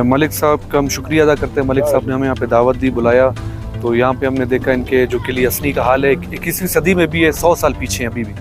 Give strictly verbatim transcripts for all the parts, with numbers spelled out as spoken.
ملک صاحب کا ہم شکریہ ادا کرتے ہیں۔ ملک صاحب نے ہمیں یہاں پہ دعوت دی، بلایا، تو یہاں پہ ہم نے دیکھا ان کے جو قلعہ حصنی کا حال ہے، اکیسویں صدی میں بھی ہے، سو سال پیچھے ہیں ابھی بھی۔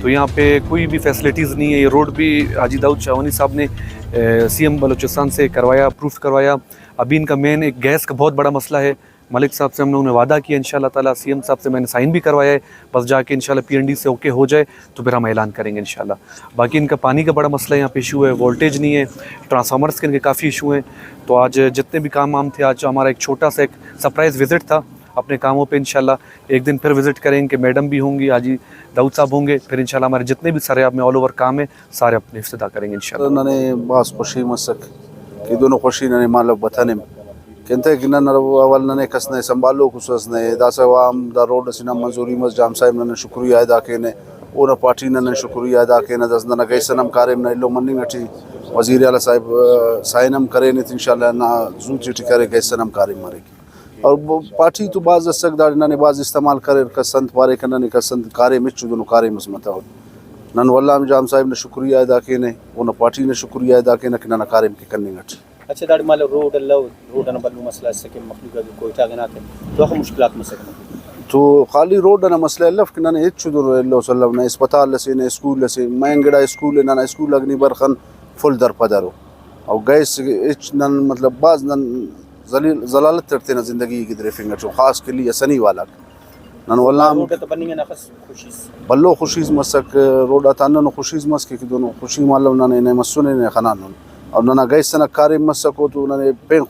تو یہاں پہ کوئی بھی فیسلٹیز نہیں ہے۔ یہ روڈ بھی حاجی داؤد شاہوانی صاحب نے، اے، سی ایم بلوچستان سے کروایا، اپروو کروایا۔ ابھی ان کا مین ایک گیس کا بہت بڑا مسئلہ ہے۔ ملک صاحب سے ہم لوگوں نے وعدہ کیا، انشاءاللہ تعالیٰ سی ایم صاحب سے میں نے سائن بھی کروایا ہے، بس جا کے انشاءاللہ پی این ڈی سے اوکے ہو جائے تو پھر ہم اعلان کریں گے انشاءاللہ۔ باقی ان کا پانی کا بڑا مسئلہ ہے، یہاں پہ ایشو ہے، وولٹیج نہیں ہے، ٹرانسفارمرز کے ان کے کافی ایشو ہیں۔ تو آج جتنے بھی کام وام تھے، آج ہمارا ایک چھوٹا سا ایک سرپرائز وزٹ تھا اپنے کاموں پہ۔ انشاءاللہ ایک دن پھر وزٹ کریں کہ میڈم بھی ہوں گی، حاجی داؤد صاحب ہوں گے، پھر انشاءاللہ ہمارے جتنے بھی سریاب میں آل اوور کام ہے، سارے اپنے افتتاح کریں گے انشاءاللہ۔ ننے بھاز خوشی مسک کہ دنو خوشی ننے مالو بتنم کہ انتئے کہ نن اول ننے کس نے سنبھالوک اس، اس نے داسہ وا ہم دا روڈ اسے نا منظوری مس، جام صاحب ننے شکریہ ادا کینہ، اونا پارٹی ننے شکریہ ادا کینہ، داسہ ننا گیس ئنا ہم کاریم نا ایلو مننگ اٹی وزیر اعلیٰ صاحب، آ، سائن ہم کرینے، انشاءاللہ نا زوت ٹی کرے، گیس ئنا ہم کاریم مریک۔ اور ب-، پارٹی تو بھاز اسک، داڑے ننے بھاز استعمال کریر، کس انت پاریکہ ننے، کس انت کاریم، ہچو دنو کاریم اس متو۔ نن ولدا ہم جام صاحب نا شکریہ ادا کینہ، اونا پارٹی نا شکریہ ادا کینہ کہ ننا کاریم کے کننگ اٹ۔ اچھا، داڑے مالو روڈ الو، روڈ ئنا بھلو مسئلہ اسکہ، مخلوق اگہ کوئٹہ غناتے تو اخہ مشکلات مسکہ؟ تو خالی روڈ ئنا مسئلہ الو کہ ننے ہچو دنو ایلو سلو نہ، اسپتال اسے نہ، اسکول اسے، مین گڑا اسکول اے، ننا اسکول اگنی برخن فل درپدرو، او گیس ہچ نن مطلب بھاز نن ذلیل، ذلالت اٹ تینا زندگی ءِ گدریفنگ اٹو، خاص کلی حصنی والاک۔ نن ولدا ہم روڈ آتا بننگ نا اخس خوشی اس؟ بھلو خوشی اس مسک، روڈ آتا ہندنو خوشی اس مس کہ دنو خوشی مالو ننے نے مسنے نے خنانن، اور ننا گیس ئنا کاریم مسکو تو ننے پین خوشی